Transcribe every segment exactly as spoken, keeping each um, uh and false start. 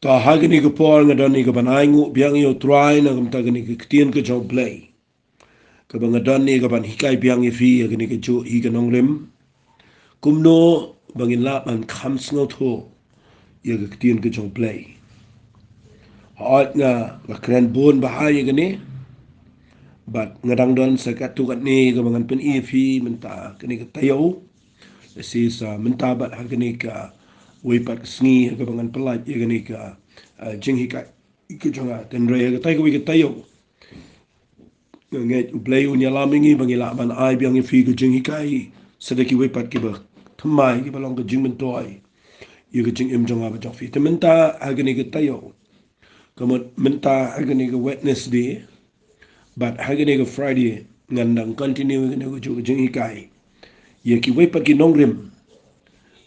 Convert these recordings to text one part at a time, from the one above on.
Ba ha kane ka por nga don ïa ka ban ainguh biang ïa u Trai na ka bynta kane ka ktien ka jong u Blei, kaba nga don ïa ka ban hikai biang ïa phi ha kane ka juh hi ka nongrim, kumno ba ngin lah ban kham sngewthuh ïa ka ktien ka jong u Blei. Hooid, nga, nga kren bun bha ïa kane, bad nga dang don sa katto katne kaba ngan pyni ïa phi mynta kane ka taïew. Lehse sa mynta bad ha kane kawei pat ka sngi ha kaba ngan pyllait ïa kane ka, ah, jinghikai ka jong nga. Hynrei ha katei kawei ka taïew, nga ngeit u Blei un ïalam ïa ngi ba ngi lah ban ai biang ïa phi ka jinghikai sa da kiwei pat kiba thymmai, kiba long ka jingmyntoi ïa ka jingim jong nga bad jong phi. Te mynta ha kane ka taïew, ka mut mynta ha kane ka Wednesday, bad ha kane ka Friday, ngan dang continue ïa kane ka juh ka jinghikai ïa kiwei pat ki nongrim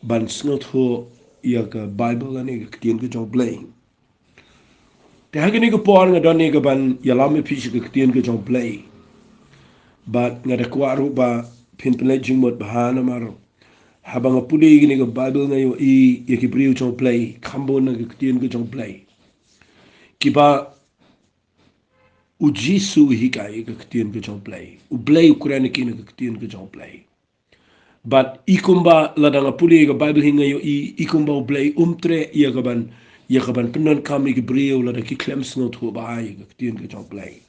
ban sngewthuh ïa ka Bible lane ka ktien ka jong u Blei. Te ha kane ka por nga don ïa ka ban ïalam ïa phi sha ka ktien ka jong u Blei. Bad nga da kwah ruh ba phin pynleit jingmut bha namar haba nga pule ïa kane ka Bible nga ïohi ïa ki briew jong u Blei, kham bun na ka ktien ka jong u Blei, kiba u Jisu u hikai ïa ka ktien ka jong u Blei. U Blei u kren ïa ki na ka ktien ka jong u Blei. Bad i kumba lada nga pule ïa ka Bible hi nga ïohi i kumba u Blei um treh ïa ka ban, ïa ka ban pyndonkam ïa ki briew lada ki khlem sngewthuh bha ïa ka ktien ka jong u Blei.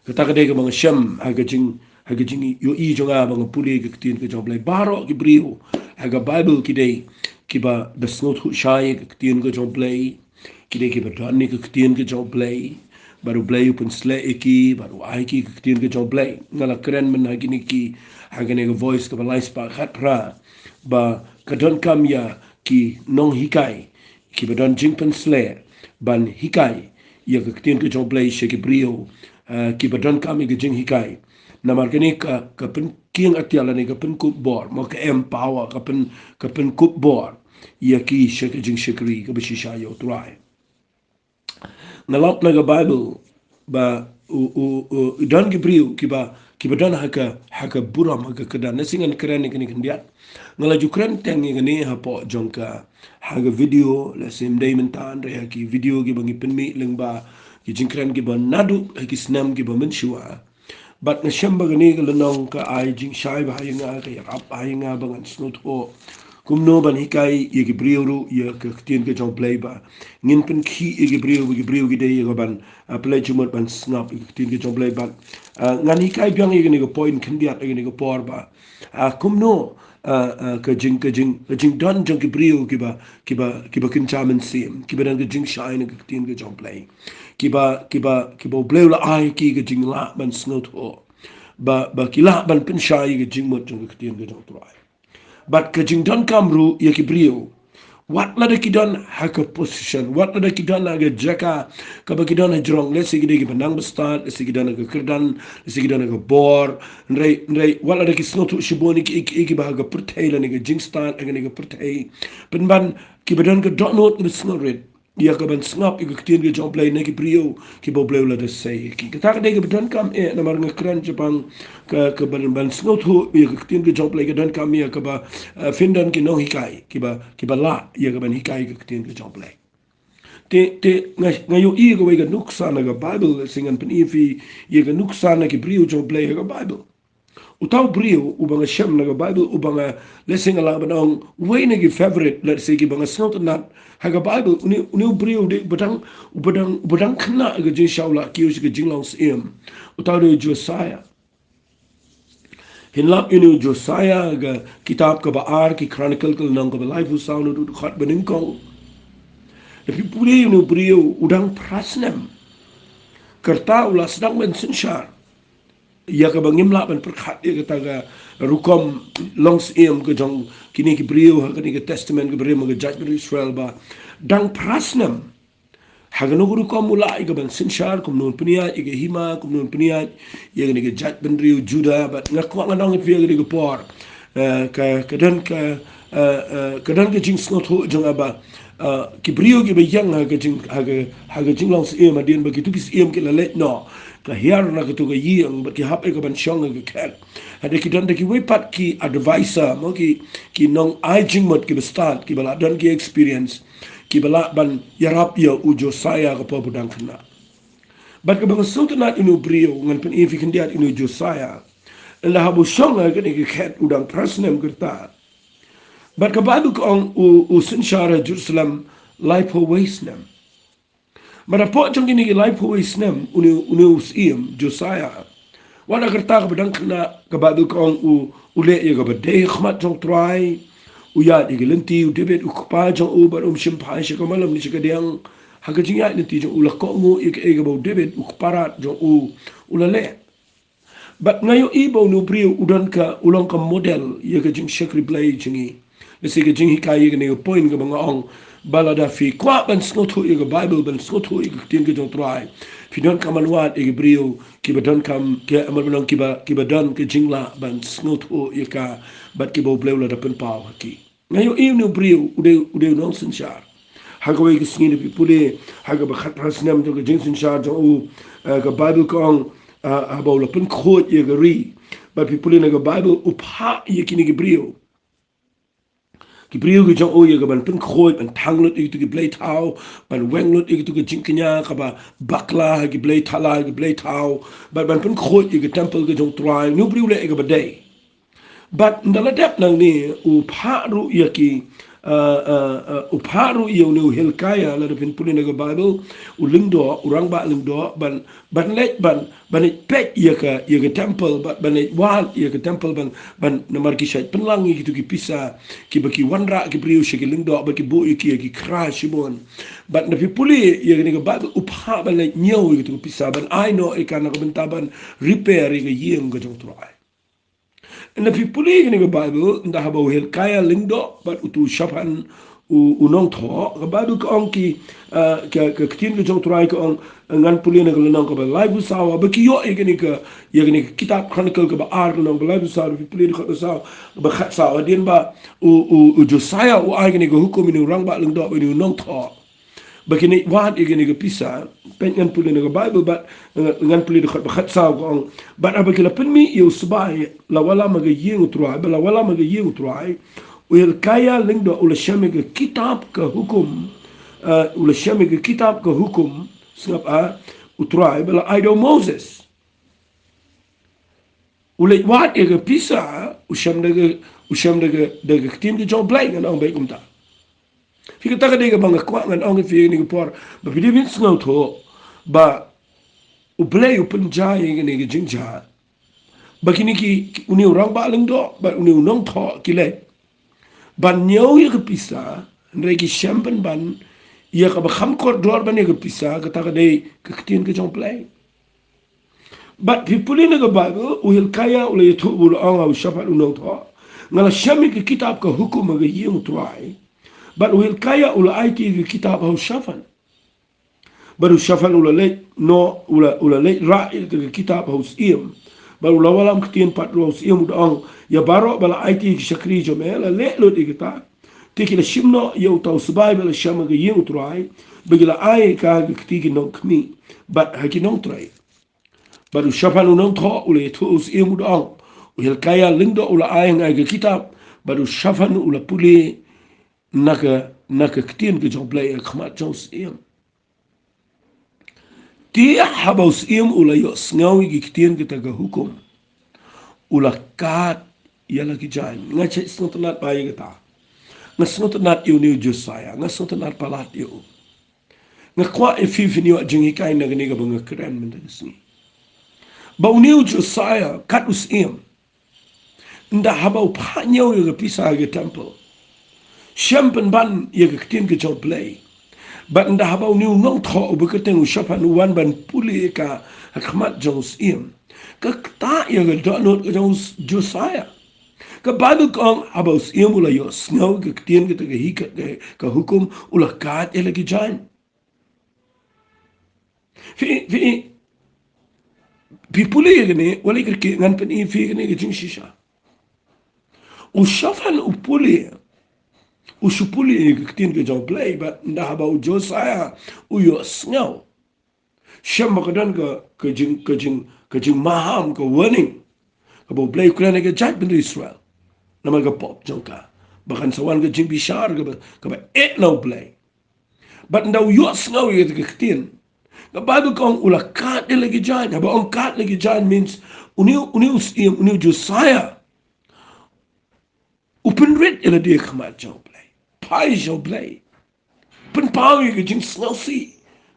Kata ka dei kaba nga shem ha ka jing, ha ka jingïohi jong nga ba nga pule ïa ka ktien ka jong u Blei. Baroh ki briew ha ka Bible ki dei kiba da sngewthuh shai ïa ka ktien ka jong u Blei. Ki dei kiba don ïa ka ktien ka jong u Blei, bad u Blei u pynsleh ïa ki, bad u ai ki ka ktien ka jong u Blei. Nga la kren mynta ha kine ki, ha kane ka Voice kaba lai spah khatphra, ba ka donkam ïa ki nonghikai kiba don jingpynsleh ban hikai ïa ka ktien ka jong u Blei sha ki briew, eh, kiba donkam ïa ka jinghikai. Namar kane ka, ka pynkieng atiar lane ka pynkup bor, mo, ka empower, ka pyn, ka pynkup bor ïa ki sha ka jingshakri kaba shisha ïa u Trai. Nga lap na ka Bible ba u, u, u, u don ki briew kiba, kiba don ha ka, ha ka burom, ha ka kyrdan. Lehse ngan kren ïa kane khyndiat. Nga la ju kren teng ïa kane hapoh jong ka, ha ka video, lehse ym dei mynta, hynrei ha ki video kiba ngi pynmih lyngba ki jingkren kiba naduh ha ki snem kiba mynshuwa. Bad nga shem ba kane ka lynnong ka ai jingshai bha ïa nga, ka ïarap bha ïa nga ba ngan sngewthuh kumno ban hikai ïa ki briew ruh ïa ka ktien ka jong u Blei, ba ngin pynkhih ïa ki briew, ba ki briew ki dei ïa ka ban, ah, pynleit jingmut ban sngap ïa ka ktien ka jong u Blei. Bad, ah, ngan hikai biang ïa kane ka point khyndiat ha kane ka por ba, ah, kumno, ah, ah, ka jing, ka jing, ka jingdon jong ki briew kiba, kiba, kiba kynja mynsiem, kiba don ka jingshai na ka ktien ka jong u Blei. Kiba, kiba, kiba u Blei u la ai ki ka jinglah ban sngewthuh, ba, ba ki lah ban pynshai ïa ka jingmut jong ka ktien ka jong u Trai. Bad ka jingdonkam ruh ïa ki briew, wat lada ki don ha ka position, wat lada ki don ha ka jaka kaba ki don hajrong, lehse ki dei kiba nang bastad, lehse ki don ha ka kyrdan, lehse ki don ha ka bor, hynrei, hynrei wat lada ki sngewthuh shibun ïa ki, ïa ki, ïa kiba ha ka pyrthei lane ka jingstad ha kane ka pyrthei, pynban kiba don ka dohnud kaba sngewrit ïa ka ban sngap ïa ka ktien ka jong u Blei na ki briew kiba u Blei u la da sei ïa ki. Kata ka dei kaba donkam eh, namar nga kren shaphang ka, ka ban, ban sngewthuh ïa ka ktien ka jong u Blei ka donkam ïa kaba, eh, phin don ki nonghikai kiba, kiba lah ïa ka ban hikai ïa ka ktien ka jong u Blei. Te, te nga, nga ïohi ïa kawei ka nuksa na ka Bible, lehse ngan pyni ïa phi ïa ka nuksa na ki briew jong u Blei ha ka Bible. Uta u briew uba nga shem na ka Bible, uba nga, lehse nga lah ban ong, uwei na ki favorite, lehse kiba nga sngewtynnat ha ka Bible, une, une u briew u dei uba dang, uba dang, uba dang khynnah ha ka jingshah u la kiew sha ka jinglong syiem. Uta u dei u Josiah. Phin lap ïa une u Josiah ha ka kitab kaba ar ki Chronicle, ka lynnong kaba laiphew saw, naduh dkhot banyngkong. Lada phi pule ïa une u briew, u dang phra snem. Kata u la sdang ban synshar ïa kaba ngim lah ban pyrkhat ïa kata ka rukom long syiem ka jong kine ki briew ha kane ka testament kaba rim ha ka jaitbynriew Israel, ba dang phra snem. Ha kano ka rukom u lah ïa ka ban synshar, kumno un pynïaid ïa ka hima, kumno un pynïaid ïa kane ka jaitbynriew Judah, bad nga kwah ngan ong ïa phi ha kane ka por, eh, ka, ka don ka, eh, eh, ka don ka jingsngewthuh jong nga ba, ah, ki briew kiba ïeng ha ka jing, ha ka, ha ka jinglong syiem, hadien ba kitu ki syiem ki la leit noh, ka hiar na katu ka ïing, bad ki hap ïa ka ban shong ha ka khet. Hadien ki don da kiwei pat ki advisor, mo, ki, ki nong ai jingmut kiba stad, kiba la don ki experience, kiba lah ban ïarap ïa u Josiah ka por ba u dang khynnah. Bad kaba nga sngewtynnat ïa une u briew, ngan pyni ïa phi khyndiat ïa une u Josiah. Ynda haba u shong ha kane ka khet u dang phra snem kyrta. Bad ka Baibl ka ong u, u synshar ha Jerusalem laiphew wei snem. Bad hapoh jong kine ki laiphew wei snem, une, une u syiem, Josiah, wat la kyrta kaba dang khynnah, ka Baibl ka ong u, u leh ïa kaba dei ha khmat jong u Trai, u ïaid ïa ki lynti u David u kpa jong u, bad um shym phai sha ka malam ne sha ka diang. Ha ka jingïaid lynti jong u la kohnguh ïa kaei kaba u David u kparad jong u u la leh. Bad nga ïohi ba une u briew u don ka, u long ka model ïa ka jingshakri Blei jong ngi. Lehse ka jinghikai ïa kane ka point kaba nga ong, ba lada phi kwah ban sngewthuh ïa ka Baibl, ban sngewthuh ïa ka ktien ka jong u Trai, phi donkam ban wad ïa ki briew kiba donkam, ki, ban long kiba, kiba don ka jinglah ban sngewthuh ïa ka, bad kiba U Blei u la da pynpaw ha ki. Nga ïohi une u briew, u dei, u dei u nongsynshar. Ha kawei ka sngi, lada phi pule ha kaba khatphra snem jong ka jingsynshar jong u, eh, ka Baibl ka ong, eh, haba u la pynkhuid ïa ka ri. Bad phi pule na ka Baibl, u phah ïa kine ki briew, ki briew ki jong u, ïa ka ban pynkhuid, ban thang lut ïa kitu ki blei thaw, ban weng lut ïa kitu ki jingkñia, kaba bakla ha ki blei thala, ha ki blei thaw, bad ban pynkhuid ïa ka temple ka jong u Trai. Une u briew u leh ïa kaba dei. Bad ynda la dep nangne, u phah ruh ïa ki, eh, eh, eh, u phah ruh ïa une u Hilkiah, lada phin pule na ka Baibl, u lyngdoh, u rangbah lyngdoh, ban, ban leit, ban, ban leit peit ïa ka, ïa ka temple, ban, ban leit wad ïa ka temple, ban, ban namar ki shait pynlang ïa kitu ki pisa kiba ki wanrah ki briew sha ki lyngdoh, bad ki buh ïa ki ïa ki khra shibun. Bad ynda phi pule ïa kane ka Baibl, u phah ban leit ñiew ïa kitu ki pisa, ban ai noh ïa ka na ka bynta ban repair ïa ka ïing ka jong u Trai. Ynda phi pule kane ka Baibl, ynda haba u Hilkiah lyngdoh bad utu u Shaphan u, u nongthoh, ka Baibl ka ong ki, ah, ka, ka ktien ka jong u Trai ka ong, ngan pule na ka lynnong kaba laiphew saw, ba ki ïoh ïa kane ka, ïa kane ka kitab Chronicle kaba ar, lynnong kaba laiphew saw, phi pule dkhot ba saw, ba khatsaw, hadien ba u, u, u Josiah u ai kane ka hukum ïa une u rangbah lyngdoh bad une u nongthoh. Ba kin ïa wad ïa kane ka pisa, peit ngan pule na ka Baibl bad, eh, ngan pule dkhot ba khatsaw ka ong. Bad haba ki la pynmih ïa u sbai, la wallam ha ka ïing u Trai, ba la wallam ha ka ïing u Trai, u Hilkiah lyngdoh u la shem ïa ka kitab ka hukum, eh, u la shem ïa ka kitab ka hukum, sngap, ah, u Trai, ba la ai da u Moses. U leit wad ïa ka pisa, u shem da ka, u shem da ka, da ka ktien ka jong u Blei, ngan ong beit kumta. Phi, kata ka dei kaba nga kwah ngan ong ïa phi ha kane ka por, ba phi dei ban sngewthuh ba U Blei u pynjah ïa kane ka jingjia. Ba kine ki, ki, une u rangbah lyngdoh bad une u nongthoh ki leit ban ñiew ïa ka pisa, hynrei ki shem pynban ïa kaba kham kordor ban ïa ka pisa, kata ka dei ka ktien ka jong U Blei. Bad phi pule na ka Baibl, u Hilkiah u la ïathuh bad u la ong ha u Shaphan u nongthoh, nga la shem ïa ka kitab ka hukum ha ka ïing u Trai. Bad u Hilkiah u la aiti ïa ka kitab ha u Shaphan. Bad u Shaphan u la leit noh, u la, u la leit rah ïa ka kitab ha u syiem. Bad u la wallam ktien pat ruh ha u syiem, u da ong, ïa baroh ba la aiti ïa ki shakri jong me, la leh lut ïa kata. Te ki la shim noh ïa uta u sbai ba la shem ha ka ïing u Trai, bad ki la ai ïa ka ha ki kti ki nongkhmih bad ha ki nongtrei. Bad u Shaphan u nongthoh u la ïathuh ha u syiem, u da ong, u Hilkiah lyngdoh u la ai ha nga ïa ka kitab, bad u Shaphan u la pule na ka, na ka ktien ka jong U Blei ha khmat jong u syiem. Te haba u syiem u la ïohsngew ïa ki ktien kita ka hukum, u la kad ïa la ki jaiñ. Nga shait sngewtynnat bha ïa kata. Nga sngewtynnat ïa une u Josiah, nga sngewtynnat palat ïa u. Nga kwah ïa phi phin ïoh jinghikai na kane kaba nga kren mynta ka sngi. Ba une u Josiah, kat u syiem, ynda haba u phah ñiew ïa ka pisa ha ka temple, shem pynban ïa ka ktien ka jong U Blei. Bad ynda haba une u nongthoh uba kyrteng u Shaphan u wan ban pule ïa ka ha khmat jong u syiem, ka ktah ïa ka dohnud ka jong u Josiah. Ka Baibl ka ong, haba u syiem u la ïohsngew ïa ka ktien kata ka hi ka, ka, ka hukum, u la kad ïa la ki jaiñ. Phi, phi, phi pule ïa kane, wat la kyrkieh, ngan pyni ïa phi kane ka jingshisha. U Shaphan u pule, U shu pule ïa ka ktien ka jong U Blei, bad ynda haba u Josiah u ïohsngew, shem ba ka don ka, ka jing, ka jing, ka jingmaham, ka warning kaba U Blei u kren ha ka jaitbynriew Israel namar ka pop jong ka, ba kan sa wan ka jingbishar kaba, kaba eh na U Blei. Bad ynda u ïohsngew ïa ka ktien, ka Baibl ka ong u la kad ïa la ki jaiñ. Haba ong kad ïa la ki jaiñ means une, une u syiem, une u Josiah u pynrit ïa lade ha khmat jong U Blei, phai sha U Blei, pynpaw ïa ka jingsngewsih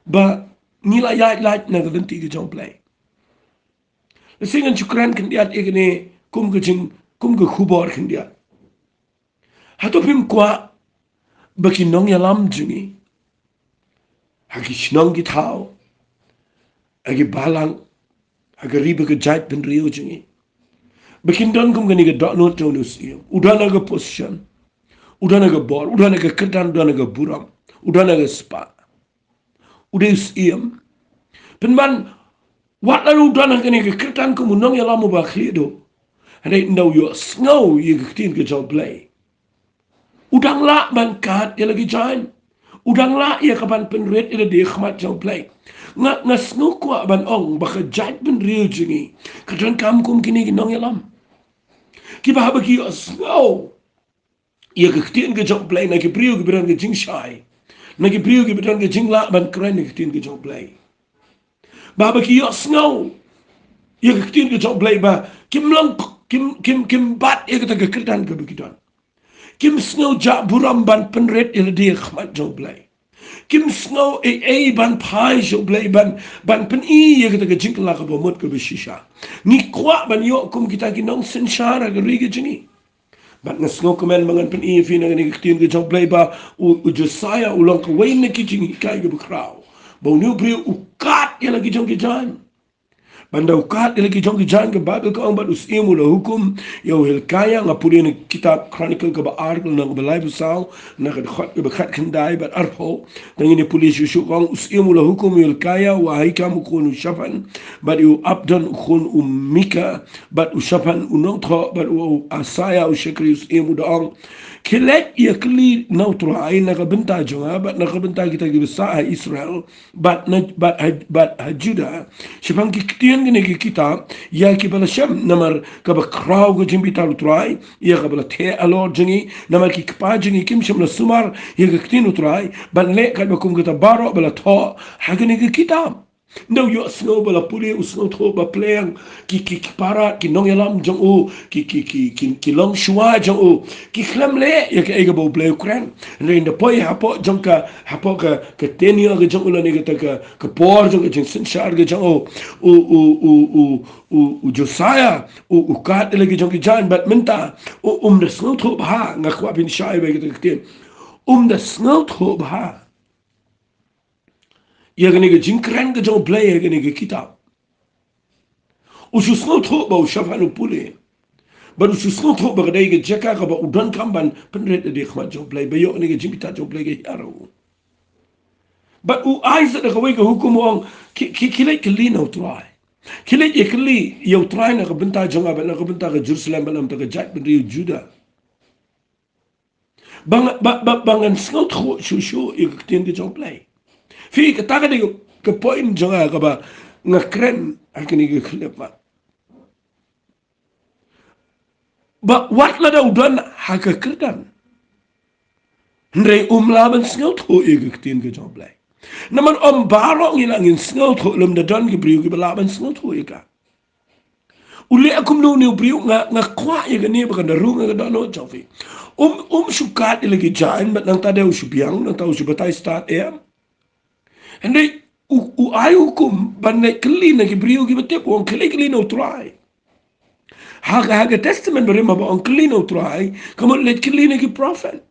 ba ngi la ïaid lait na ka lynti ka jong U Blei. Lehse ngan shu kren khyndiat ïa kane kum ka jing, kum ka khubor khyndiat. Hato phim kwah ba ki nongïalam jong ngi ha ki shnong ki thaw, ha ki balang, ha ka ri bad ka jaitbynriew jong ngi, ba kin don kum kane ka dohnud jong une u syiem? U don ha ka position, u don ha ka bor, u don ha ka kyrdan, u don ha ka burom, u don ha ka spah, u dei u syiem. Pynban, wat la u don ha kane ka kyrdan kum u nongïalam uba khlieh duh, hynrei ynda u ïohsngew ïa ka ktien ka jong U Blei, u dang lah ban kad ïa la ki jaiñ. U dang lah ïa ka ban pynrit ïa lade ha khmat jong U Blei. Nga, nga sngewkwah ban ong ba ka jaitbynriew jong ngi ka donkam kum kine ki nongïalam, kiba haba ki ïohsngew ïa ka ktien ka jong U Blei, na ki briew kiba don ka jingshai, na ki briew kiba don ka jinglah ban kren ïa ka ktien ka jong U Blei, ba haba ki ïohsngew ïa ka ktien ka jong U Blei, ba kim long, kim, kim, kim bat ïa kata ka kyrdan kaba ki don. Kim sngew jah burom ban pynrit ïa lade ha khmat jong U Blei. Kim sngew ei ei ban phai sha U Blei ban, ban pyni ïa kata ka jingkylla kaba mut kaba shisha. Ngi kwah ban ïoh kum kita ki nongsynshar ha ka ri ka jong ngi. Bad nga sngewkmen ba ngan pyni ïa phi na kane ka ktien ka jong U Blei ba u, u Josiah u long kawei na ki jinghikai kaba khraw, ba une u briew u kad ïa la ki jong ki jaiñ. Bad ynda u kad ïa la ki jong ki jaiñ, ka Baibl ka ong, bad u syiem u la hukum ïa u Hilkiah. Nga pule na ka kitab Chronicles kaba ar, ka lynnong kaba laiphew saw, na ka dkhot kaba khatkhyndai bad arphew. Te ngin ïa pule shuh shuh. Ka ong, u syiem u la hukum ïa u Hilkiah, u Ahikam u khun u Shaphan, bad ïa u Abdon u khun u Micah, bad u Shaphan u nongthoh, bad u, u Asaiah u shakri u syiem, u da ong, khie leit ïa kylli na U Trai na ka bynta jong nga bad na ka bynta kita kiba sah ha Israel bad na, bad ha, bad ha Judah, shaphang ki ktien kine ki kitab, ïa kiba la shem, namar kaba khraw ka jingbitar U Trai ïa kaba la theh halor jong ngi, namar ki kpa jong ngi kim shym la sumar ïa ka ktien U Trai ban leh katba kum kata baroh ba la thoh ha kine ki kitab. Ynda u ïohsngew ba la pule, u sngewthuh ba pleng ki, ki, ki para, ki nongïalam jong u, ki, ki, ki, ki, ki longshuwa jong u, ki khlem leh ïa kaei kaba U Blei u kren. Hynrei ynda poi hapoh jong ka, hapoh ka, ka tenure ka jong u lane kata ka, ka por jong ka jingsynshar ka jong u, u, u, u, u, u, u Josiah, u, u kad ïa la ki jong ki jaiñ bad mynta, u, um da sngewthuh bha, nga kwah phin shai bha ïa kata ka ktien. Um da sngewthuh bha ïa kane ka jingkren ka jong U Blei ha kane ka kitab. U shu sngewthuh ba u Shaphan u pule. Bad u shu sngewthuh ba ka dei ka jaka kaba u donkam ban pynrit ha khmat jong U Blei, ba ïoh kane ka jingbitar jong U Blei ka hiar ha u. Bad u ai sa da kawei ka hukum, u ong, khie, khie, khie leit kylli na U Trai. Khie leit ïa kylli ïa U Trai na ka bynta jong nga bad na ka bynta ka Jerusalem bad na ka bynta ka jaitbynriew Judah. Ba nga, ba, ba, ba ngan sngewthuh shuh shuh ïa ka ktien ka jong U Blei. Phi, kata ka dei ka point jong nga kaba nga kren ha kane ka clip, ba, ba wat lada u don ha ka kyrdan, hynrei um lah ban sngewthuh ïa ka ktien ka jong U Blei. Namar ym baroh ngi lah ngin sngewthuh, lym da don ki briew kiba lah ban sngewthuh ïa ka. U leh kumno une u briew? Nga, nga kwah ïa kane ba kan da rung ha ka dohnud jong phi. Um, um shu kad ïa la ki jaiñ bad nangta de u shu biang, nangta u shu batai stad, em. Hynrei u, u ai hukum ban leit kylli na ki briew kiba tip, u ong khie leit kylli na U Trai. Ha ka, ha ka Testament Barim haba ong kylli na U Trai, ka mut leit kylli na ki prophet.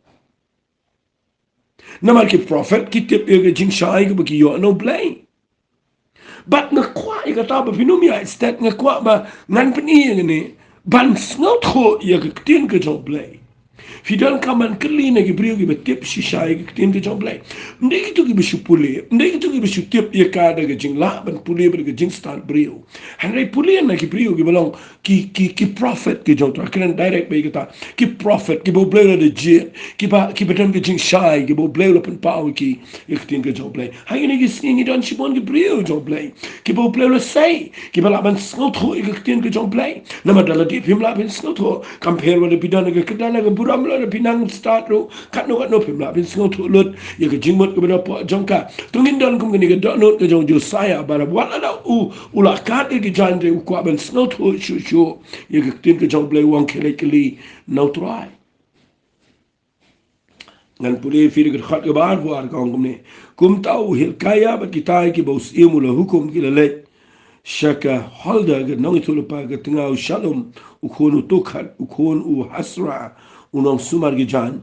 Namar ki prophet ki tip ïa ka jingshai kaba ki ïoh na U Blei. Bad nga kwah ïa kata ba phin ym ïaid stet, nga kwah ba ngan pyni ïa kane, ban sngewthuh ïa ka ktien ka jong U Blei. Phi donkam ban kylli na ki briew kiba tip shisha ïa ka ktien ka jong U Blei. Ym dei kito kiba shu pule, ym dei kito kiba shu tip ïa ka da ka jinglah ban pule bad ka jingstad briew. Hynrei pule na ki briew kiba long ki, ki, ki prophet ki jong U Trai, kren direct bad ïa kata. Ki prophet kiba U Blei u la da jied, kiba, kiba don ka jingshai, kiba U Blei u la pynpaw ïa ki ïa ka ktien ka jong U Blei. Ha kine ki sngi ngi don shibun ki briew jong U Blei kiba U Blei u la sei, kiba lah ban sngewthuh ïa ka ktien ka jong U Blei. Namar da lade phim lah ban sngewthuh, kam pher wat la phi don ha ka kyrdan la ka burom, la da phi nang stad ruh, katno katno phim lah ban sngewthuh lut ïa ka jingmut kaba da pok jong ka. To ngin don kum kane ka dohnud ka jong u Josiah, ba wat la da u, u la kat ïa ki jaiñ te u kwah ban sngewthuh shuh shuh ïa ka ktien ka jong U Blei, u ong khie leit kylli na U Trai. Ngan pule ïa phi da ka dkhot kaba arphew ar, ka ong kumne: Kumta u Hilkiah bad kita kiba u syiem u la hukum ki la leit sha ka Huldah ka nongïathuhlypa, ka tnga u Shallum u khun u Tokhath u khun u Hasrah u nongsumar ki jaiñ,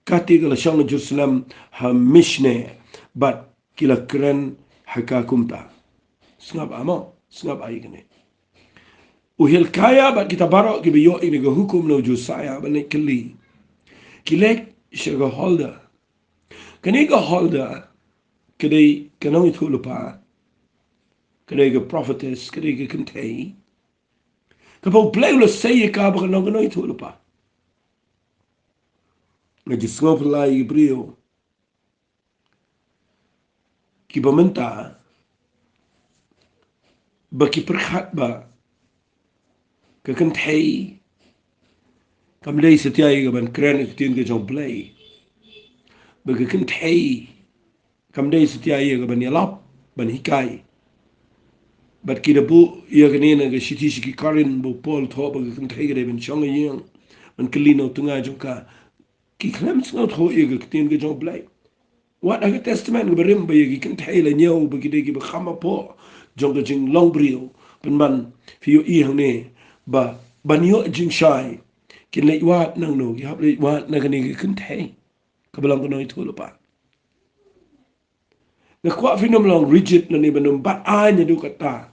kata ka la shong ha Jerusalem ha Mishne, bad ki la kren ha ka kumta. Sngap amo, sngap ai kane. U Hilkiah bad kita baroh kiba ïoh ïa kane ka hukum na u Josiah ban leit kylli, ki leit sha ka Huldah. Kane ka Huldah ka dei ka nongïathuhlypa, ka dei ka prophetess, ka dei ka kynthei kaba U Blei u la sei ïa ka ba ka long ka nongïathuhlypa. Nga ju sngewphylla ïa ki briew kiba mynta ba ki pyrkhat ba ka kynthei kam dei satia ïa ka ban kren ka ktien ka jong U Blei, ba ka kynthei kam dei satia ïa ka ban ïalap, ban hikai. Bad ki da buh ïa kane na ka shithi sha ki Korinth ba u Paul u thoh ba ka kynthei ka dei ban shong ha ïing ban kylli na u tnga jong ka. Ki khlem sngewthuh ïa ka ktien ka jong U Blei. Wat ha ka Testament kaba rim ba ïa ki kynthei la ñiew ba ki dei kiba kham hapoh jong ka jinglong briew. Pynban phi ïohi hangne ba ban ïoh jingshai kin leit wad nangno, ki hap leit wad na kane ka kynthei kaba long ka nongïathuhlypa. Nga kwah phin ym long rigid lane ban ym bat aiñ naduh katta.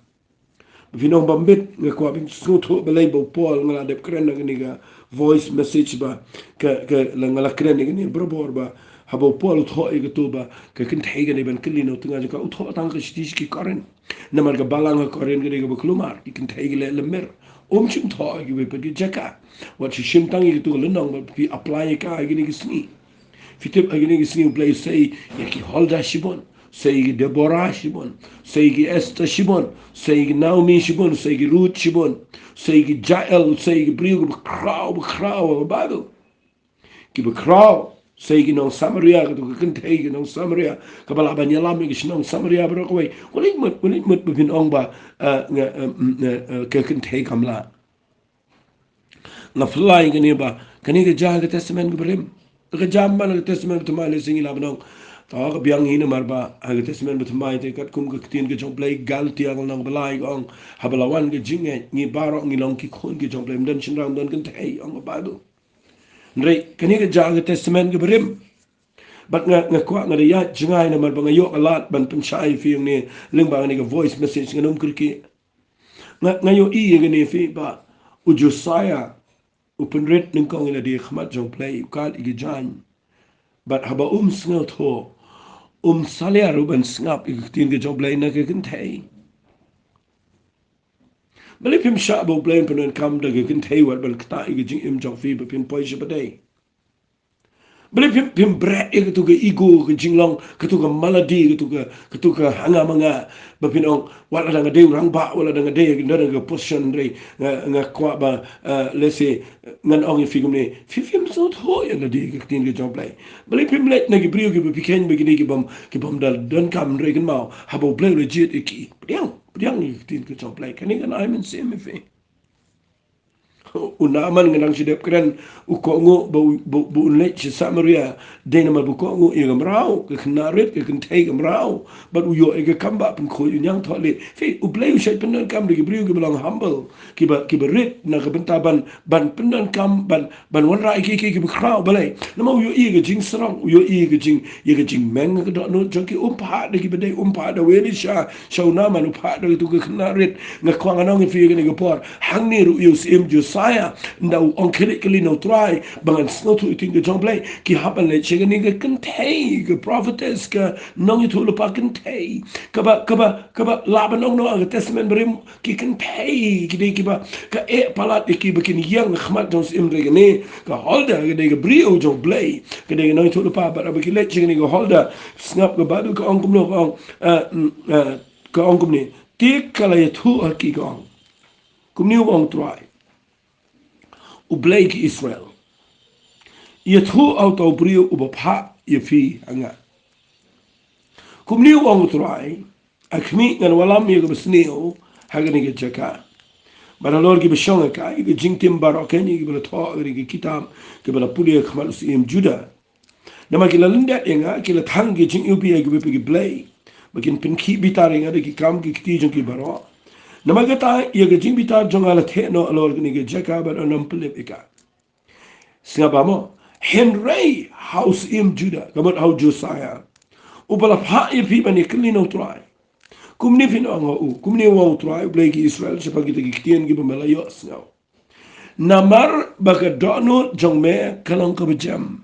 Ba phin ong ba mbit, nga kwah phin sngewthuh balei ba u Paul, nga la dep kren na kane ka voice message ba ka, ka la, nga la kren ïa kane barabor ba haba u Paul u thoh ïa kato ba ka kynthei ka dei ban kylli na u tnga jong ka, u thoh tang ka shithi sha ki Korinth. Namar ka balang ha Korinth ka dei kaba kulmar, ki kynthei ki leh lymmer. Um shym thoh ha kiwei pat ki jaka. Wat shu shim tang ïa kato ka lynnong ba phi apply ïa ka ha kine ki sngi. Phi tip ha kine ki sngi U Blei u sei ïa ki Huldah shibun, sei ïa ki Deborah shibun, sei ïa ki Esther shibun, sei ïa ki Naomi shibun, sei ïa ki Ruth shibun, sei ïa ki Jael, sei ïa ki briew kiba khraw, ba khraw ha ka Baibl. Kiba khraw, sei ïa ki nong Samaria, kato ka kynthei ka nong Samaria kaba lah ban ïalam ïa ki shnong Samaria baroh kawei. Wat leit mut, wat leit mut ba phin ong ba, eh, nga, eh, mm, eh, eh, ka kynthei kam lah. Nga phylla ïa kane ba kane ka jia ha ka Testament kaba rim. Ka jia man ha ka Testament kaba thymmai, lehse ngi lah ban ong, to ka biang hi namar ba ha ka Testament ba thymmai te katkum ka ktien ka jong U Blei, Galatia ka lynnong ba lai ka ong, haba la wan ka jingngeit ngi baroh ngi long ki khun ki jong U Blei, ym don shynrang ym don kynthei, ong ka Baibl. Hynrei kane ka jia ha ka Testament kaba rim. Bad nga, nga kwah, nga da ïaid jngai namar ba nga ïoh ka lad ban pynshai ïa phi hangne lyngba kane ka voice message, ngan ym kyrkieh. Nga, nga ïohi ïa kane phi ba u Josiah u pynrit nyngkong ïa lade ha khmat jong U Blei, u kat ïa ki jaiñ. Bad haba um sngewthuh, um salia ruh ban sngap ïa ka ktien ka jong U Blei na ka kynthei. Balei phim shah ba U Blei un pyndonkam da ka kynthei wat ban ktah ïa ka jingim jong phi ba phin poi sha pdeng? Balei phim, phim bret ïa katu ka ego, ka jinglong, katu ka malady, katu ka, katu ka hanga manga, ba phin ong, wat lada nga dei u rangbah, wat lada nga dei, nga don ka position, hynrei nga, nga kwah ba, eh, lehse, ngan ong ïa phi kumne, phi, phim sngewthuh ïa lade ka ktien ka jong U Blei. Balei phim leit na ki briew kiba phi kheiñ ba kine ki bym, ki bym da donkam, hynrei kynmaw, haba U Blei u la jied ïa ki, pdiang, pdiang ïa ka ktien ka jong U Blei, kane kan ai mynsiem ïa phi. U Naaman, nga dang shu dep kren, u kohnguh ba u, ba, ba un leit sha Samaria, dei namar ba u kohnguh ïa ka mraw, ka khynnah rit, ka kynthei ka mraw, bad u ïoh ïa ka kam ba pynkhuid, u ñiangthohlieh. Phi, U Blei u shait pyndonkam da ki briew kiba long humble, kiba, kiba rit na ka bynta ban, ban pyndonkam, ban, ban wanrah ïa ki, ki, kiba khraw. Balei? Namar u ïohi ïa ka jingsarong, u ïohi ïa ka jing, ïa ka jingmeng ha ka dohnud jong ki. Um phah da kiba dei, um phah da u Elisha sha u Naaman, u phah da katu ka khynnah rit. Nga kwah ngan ong ïa phi ïa kane ka por, hangne ruh ïa u Syiem Josiah Ïa, nda u ong kylli kylli na u Trai ba ngan sngewthuh ïa ka ktien ka jong u Blei, ki hap ban leit sha kane ka kynthei, ka prophetess, ka nongïathuhlypa kynthei, kaba, kaba, kaba lah ban ong noh ha ka Testament Barim, ki kynthei ki dei kiba ka eh palat ïa ki ba kin ïeng ha khmat jong u syiem. Dei kane ka Huldah ka dei ka briew jong u Blei, ka dei ka nongïathuhlypa. Bad haba ki leit sha kane ka Huldah, sngap ka Baibl ka ong kumno, ka ong, eh, mm, eh, ka ong kumne, te ka la ïathuh ha ki, ka ong. Kumne u ong u Trai u Blei ki Israel, ïathuh ha uta u briew uba phah ïa phi ha nga. Kumne u ong u Trai, ha khmih ngan wallam ïa kaba sniew ha kane ka jaka, bad halor kiba shong ha ka, ïa ka jingtim baroh keiñ ïa kiba la thoh ha kane ka kitab, kiba la pule ha khmat u syiem Judah. Namar ki la lyndet ïa nga, ki la thang ki jingïohi ïa kiwei pat ki blei, ba kin pynkhih bitar ïa nga da ki kam ki kti jong ki baroh. Namar kata, ïa ka jingbitar jong nga la theh noh halor kane ka jaka, bad ym pynlip ïa ka. Sngap bha mo. Hynrei ha u syiem Judah, ka mut ha u Josiah, uba la phah ïa phi ban ïakylli na u Trai, kumne phin ong ha u, kumne u ong u Trai u Blei ki Israel shaphang kita ki ktien kiba me la ïohsngew. Namar ba ka dohnud jong me ka long kaba jem,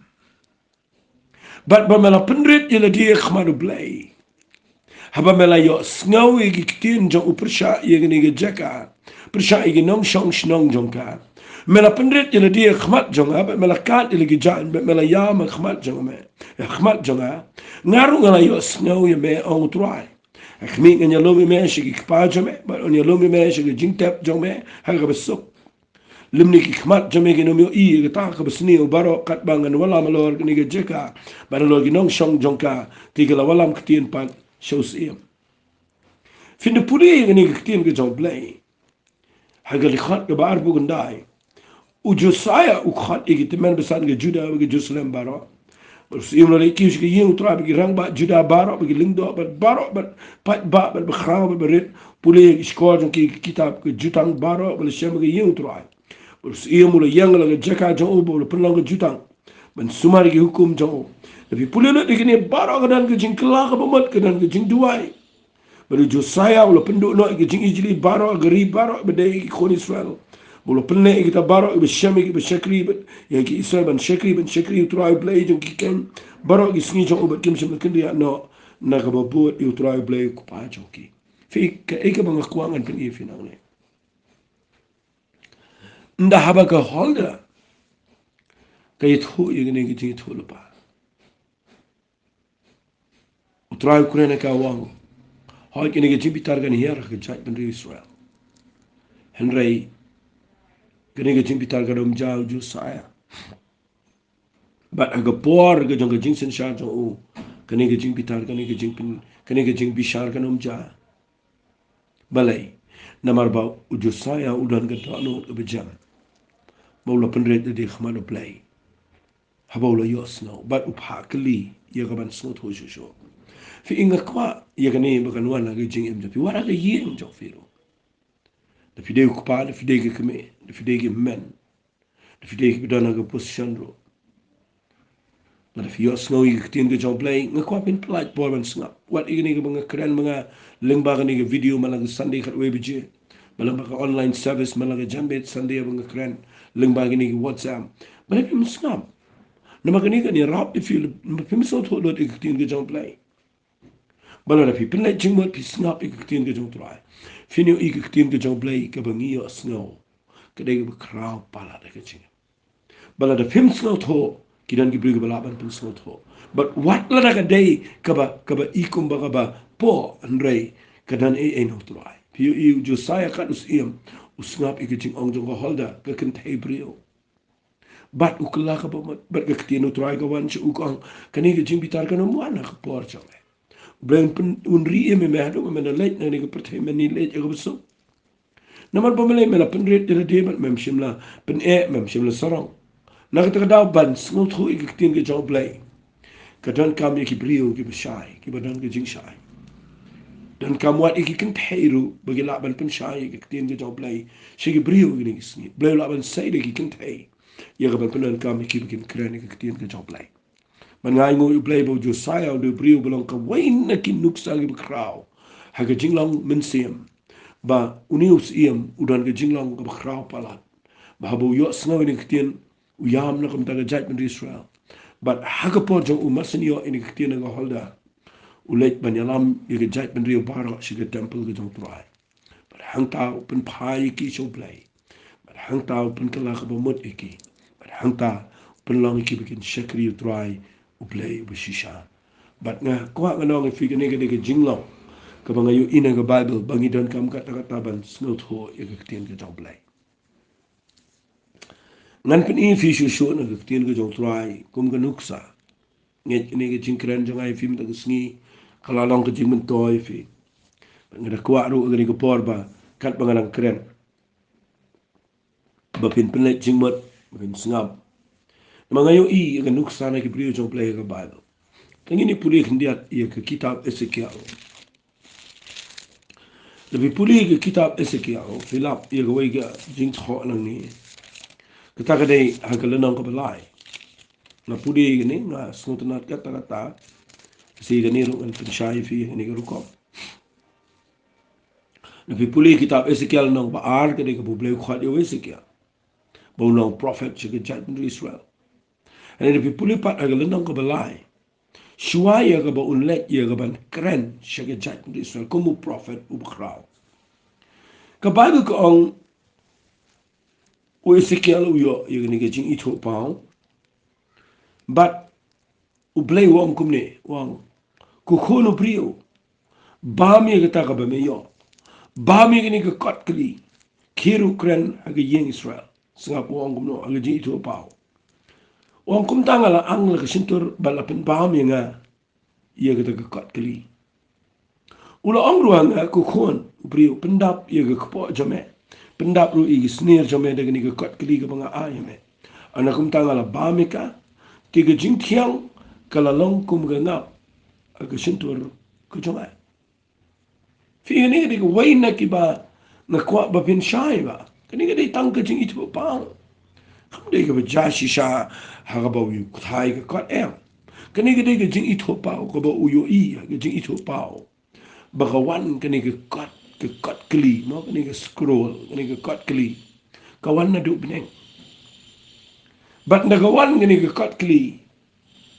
bad ba me la pynrit ïa lade ha khmat u Blei. Haba me la ïohsngew ïa ki ktien jong u pyrshah ïa kane ka jaka, pyrshah ïa ki nongshong shnong jong ka, me la pynrit ïa lade ha khmat jong nga, bad me la kad ïa la ki jaiñ, bad me la ïam ha khmat jong me, ha khmat jong nga. Nga ruh nga la ïohsngew ïa me, ong u Trai. Ha khmih ngan ïalum ïa me sha ki kpa jong me, bad yn ïalum ïa me sha ka jingtep jong me ha kaba suk. Lymne ki khmat jong me kin ym ïohi ïa kata kaba sniew baroh katba ngan wallam halor kane ka jaka, bad halor ki nongshong jong ka, te ki la wallam ktien pat sha u syiem. Phin da pule ïa kane ka ktien ka jong u Blei ha ka dkhot kaba arphew khyndai. U Josiah u khot ïa ki tymmen basan ka Judah bad ka Jerusalem baroh. Bad u syiem u la leit kiew sha ka ïing u Trai bad ki rangbah Judah baroh, bad ki lyngdoh, bad baroh, bad paidbah, bad bakhraw, bad barit, pule ïa ki shkor jong ki, ki kitab ka jutang baroh ba la shem ha ka ïing u Trai. Bad u syiem u la ïeng ha la ka jaka jong u ba u la pynlong ka jutang, ban sumar ïa ki hukum jong u. Lada phi pule lut ïa kine baroh, ka don ka jingkylla kaba mut, ka don ka jingduwai. Bad u Josiah u la pynduh noh ïa ki jingijli baroh ha ka ri baroh ba dei ki khun Israel. Bad u la pynleit ïa kita baroh kiba shem ïa kiba shakri bad ïa ki Israel ban shakri, ban shakri u Trai u Blei jong ki keiñ baroh ki sngi jong u, bad kim shym la kynriah noh na kaba bud ïa u Trai u Blei u Kpa jong ki. Phi, kaei kaba nga kwah ngan pyni ïa phi nangne. Nda haba ka Huldah ka ïathuh ïa kane ka jingïathuhlypa, u Trai u kren ha ka, u ong, hooid, kane ka jingbitar kan hiar ha ka jaitbynriew Israel. Hynrei kane ka jingbitar kan ym jia ha u Josiah. Bad ha ka por ka jong ka jingsynshar jong u, kane ka jingbitar, kane ka jingpyn, kane ka jingbishar kan ym jia. Balei? Namar ba u Josiah u don ka dohnud kaba jem, ba u la pynrit lade ha khmat u Blei haba u la ïohsngew bad u phah kylli ïa ka ban sngewthuh shuh shuh. Phi, nga kwah ïa kane ba kan wan ha ka jingim jong phi, wat ha ka ïing jong phi ruh. Lada phi dei u kpa, lada phi dei ka kmie, lada phi dei ki hynmen, lada phi dei kiba don ha ka position ruh, lada phi ïohsngew ïa ka ktien ka jong u Blei, nga kwah phin pyllait por ban sngap. Wat ïa kane kaba nga kren, ba nga, lyngba kane ka video man la ka Sunday khatwei baje, man lyngba ka online service man la ka janmiet Sunday ba nga kren lyngba kane ka WhatsApp, ba lada phim sngap, namar kane kan ïarap ïa phi, namar phim sngewthuh lut ïa ka ktien ka jong u Blei. Ba lada phi pynleit jingmut, phi sngap ïa ka ktien ka jong u Trai, phin ïohi ïa ka ktien ka jong u Blei kaba ngi ïohsngew, ka dei kaba khraw palat ha ka jingim. Ba lada phim sngewthuh, ki don ki briew kiba lah ban pynsngewthuh. Bad wat lada ka dei kaba, kaba i kumba kaba poh, hynrei ka don ei ei na u Trai. Phi ïohi u Josiah kat u syiem, u sngap ïa ka jingong jong ka Huldah, ka kynthei briew. Bad u kylla kaba mut, bad ka ktien u Trai ka wan sha u, ka ong, kane ka jingbitar kan ym wan ha ka por jong me. U Blei un pyn, un ri ïa me, me haduh ba men da leit na kane ka pyrthei, men ïa leit ha kaba suk. Namar ba me la, me la pynrit ïa lade bad mem shym la pyneh, mem shym la sarong. Na kata ka daw ban sngewthuh ïa ka ktien ka jong u Blei, ka donkam ïa ki briew kiba shai, kiba don ka jingshai. Donkam wat ïa ki kynthei ruh ba ki lah ban pynshai ïa ka ktien ka jong u Blei sha ki briew ha kine ki sngi. U Blei u lah ban sei da ki kynthei ïa ka ban pyndonkam ïa ki ba kin kren ïa ka ktien ka jong u Blei. Bad nga ainguh ïa u Blei ba u Josiah u dei u briew ba long kawei na ki nuksa kiba khraw ha ka jinglong mynsiem, ba une u syiem u don ka jinglong kaba khraw palat. Ba haba u ïohsngew ïa kane ka ktien, u ïam na ka bynta ka jaitbynriew Israel. Bad ha ka por jong u, mar shu ïoh ïa kane ka ktien na ka holder, u leit ban ïalam ïa ka jaitbynriew baroh sha ka temple ka jong u Trai. Bad hangta u pynphai ïa ki sha u Blei. Bad hangta u pynkylla kaba mut ïa ki. Bad hangta u pynlong ïa ki ba kin shakri u Trai, u Blei uba shisha. Bad nga kwah ngan ong ïa phi, kane ka dei ka jinglong kaba nga ïohi na ka Baibl, ba ngi donkam katta katta ban sngewthuh ïa ka ktien ka jong u Blei. Ngan pyni ïa phi shuh shuh na ka ktien ka jong u Trai kum ka nuksa. Ngeit kane ka jingkren jong nga ïa phi mynta ka sngi ka la long ka jingmyntoi ïa phi. Bad nga da kwah ruh ha kane ka por ba katba nga dang kren, ba phin pynleit jingmut, ba phin sngap. Namar nga ïohi ïa ka nuksa na ki briew jong u Blei ha ka Baibl. Te ngin ïa pule khyndiat ïa ka kitab Esekiel. Lada phi pule ïa ka kitab Esekiel, phi lap ïa kawei ka jingthoh nangne. Kata ka dei ha ka lynnong kaba lai. Nga pule ïa kane, nga sngewtynnat katta katta. Shi kane ruh ngan pynshai ïa phi ha kane ka rukom. Lada phi pule ïa ka kitab Esekiel lynnong ba ar, ka dei kaba U Blei u khot ïa u Esekiel ba un long prophet sha ka jaitbynriew Israel. Hynrei lada phi pule pat ha ka lynnong kaba lai, shuwa ïa kaba un leit ïa kaban kren sha ka jaitbynriew Israel kum u prophet uba khraw, ka Baibl ka ong, u Esekiel u ïoh ïa kane ka jingithuhpaw. Bad U Blei u ong kumne, u ong, ko khun u briew, bam ïa kata kaba me ïoh. Bam ïa kane ka kot kli. Khie ruh kren ha ka ïing Israel. Sngap u ong kumno ha ka jingithuhpaw. U ong, kumta nga la ang la ka shyntur bad la pynbam ïa nga ïa kata ka kot kli. U la ong ruh ha nga, ko khun u briew, pyndap ïa ka kpoh jong me. Pyndap ruh ïa ki snier jong me da kane ka kot kli kaba nga ai ïa me. Hynda kumta nga la bam ïa ka, te ka jingthiang ka la long kum ka ngap ha ka shyntur ka jong nga. Phi, kane ka dei kawei na kiba nga kwah ba phin shai ba kane ka dei tang ka jingithuhpaw. Kam dei kaba jia shisha ha kaba u ïoh kthai ka kot, em. Kane ka dei ka jingithuhpaw kaba u ïohi, ka jingithuhpaw ba ka wan kane ka kot, ka kot kli, mo, kane ka scroll, kane ka kot kli, ka wan naduh bneng. Bad hynda ka wan kane ka kot kli,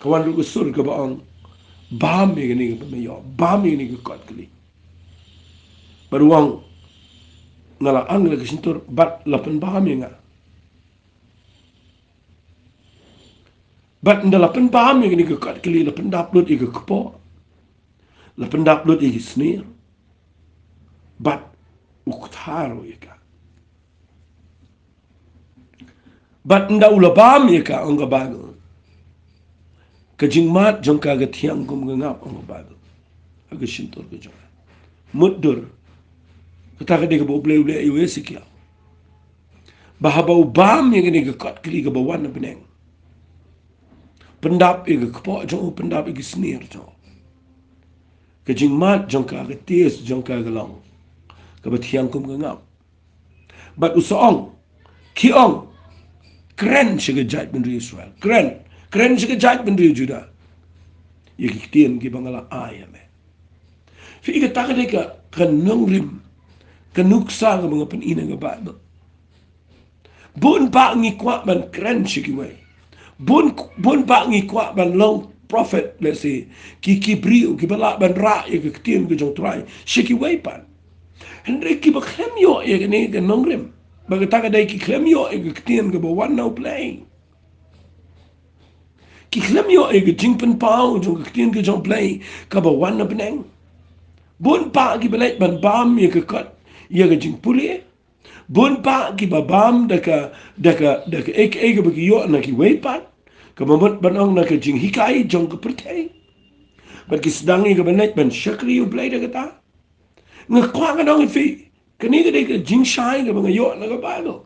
ka wan ruh ka sur kaba ong, bam ïa kane kaba me ïoh, bam ïa kane ka kot kli. Bad u ong, nga la ang la ka shyntur bad la pynbam ïa nga. Bad hynda la pynbam ïa kane ka kot kli, la pyndap lut ïa ka kpoh, la pyndap lut ïa ki snier, bad u kthar ruh ïa ka. Bad hynda u la bam ïa ka, ong ka Baibl, ka jingmad jong ka ka thiang kum ka ngap, ong ka Baibl, ha ka shyntur ka jong ka. Mutdur, kata ka dei kaba U Blei u leh ïa u Esekiel, ba haba u bam ïa kane ka kot kli kaba wan na bneng, pyndap ïa ka kpoh jong u, pyndap ïa ki snier jong u, ka jingmad jong ka, ka taste jong ka ka long kaba thiang kum ka ngap. Bad u sa ong, khie ong, kren sha ka jaitbynriew Israel, kren, kren sha ka jaitbynriew Judah ïa ki ktien kiba nga la ai ïa me. Phi, kata ka dei ka, ka nongrim, ka nuksa kaba nga pyni na ka Baibl. Bun bah ngi kwah ban kren sha kiwei. Bun, bun bah ngi kwah ban long prophet, let's say, ki, ki briew kiba lah ban rah ïa ka ktien ka jong u Trai sha kiwei pat. Hynrei kiba khlem ïoh ïa kane ka nongrim, ba kata ka dei ki khlem ïoh ïa ka ktien kaba wan na U Blei. Ki khlem ïoh ïa ka jingpynpaw jong ka ktien ka jong U Blei kaba wan na bneng. Bun bah kiba leit ban bam ïa ka kot, ïa ka jingpule. Bun bah kiba bam da ka, da ka, da kaei kaei kaba ki ïoh na kiwei pat, kaba mut ban ong na ka jinghikai jong ka pyrthei. Bad ki sdang ïa kaban leit ban shakri U Blei da kata. Nga kwah ngan ong ïa phi, kane ka dei ka jingshai kaba nga ïoh na ka Baibl.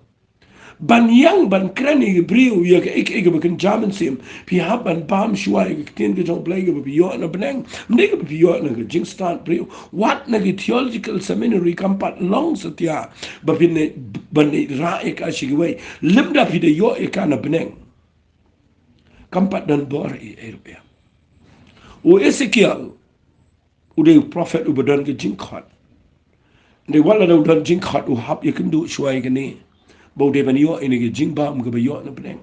Ban ïeng ban kren ïa ki briew ïa kaei kaei kaba kynja mynsiem, phi hap ban bam shuwa ïa ka ktien ka jong U Blei kaba phi ïoh na bneng. Ym dei kaba phi ïoh na ka jingstad briew. Wat na ki theological seminary kam pat long satia ba phin ïa, ban ïa rah ïa ka sha kiwei lymda phi da ïoh ïa ka na bneng. Kam pat don bor ei ei ruh ïa u Esekiel. U dei u prophet uba don ka jingkhot. Hynrei wat la u don jingkhot, u hap ïakynduh shuwa ïa kane ba u dei ban ïoh ïa kane ka jingbam kaba ïoh na bneng,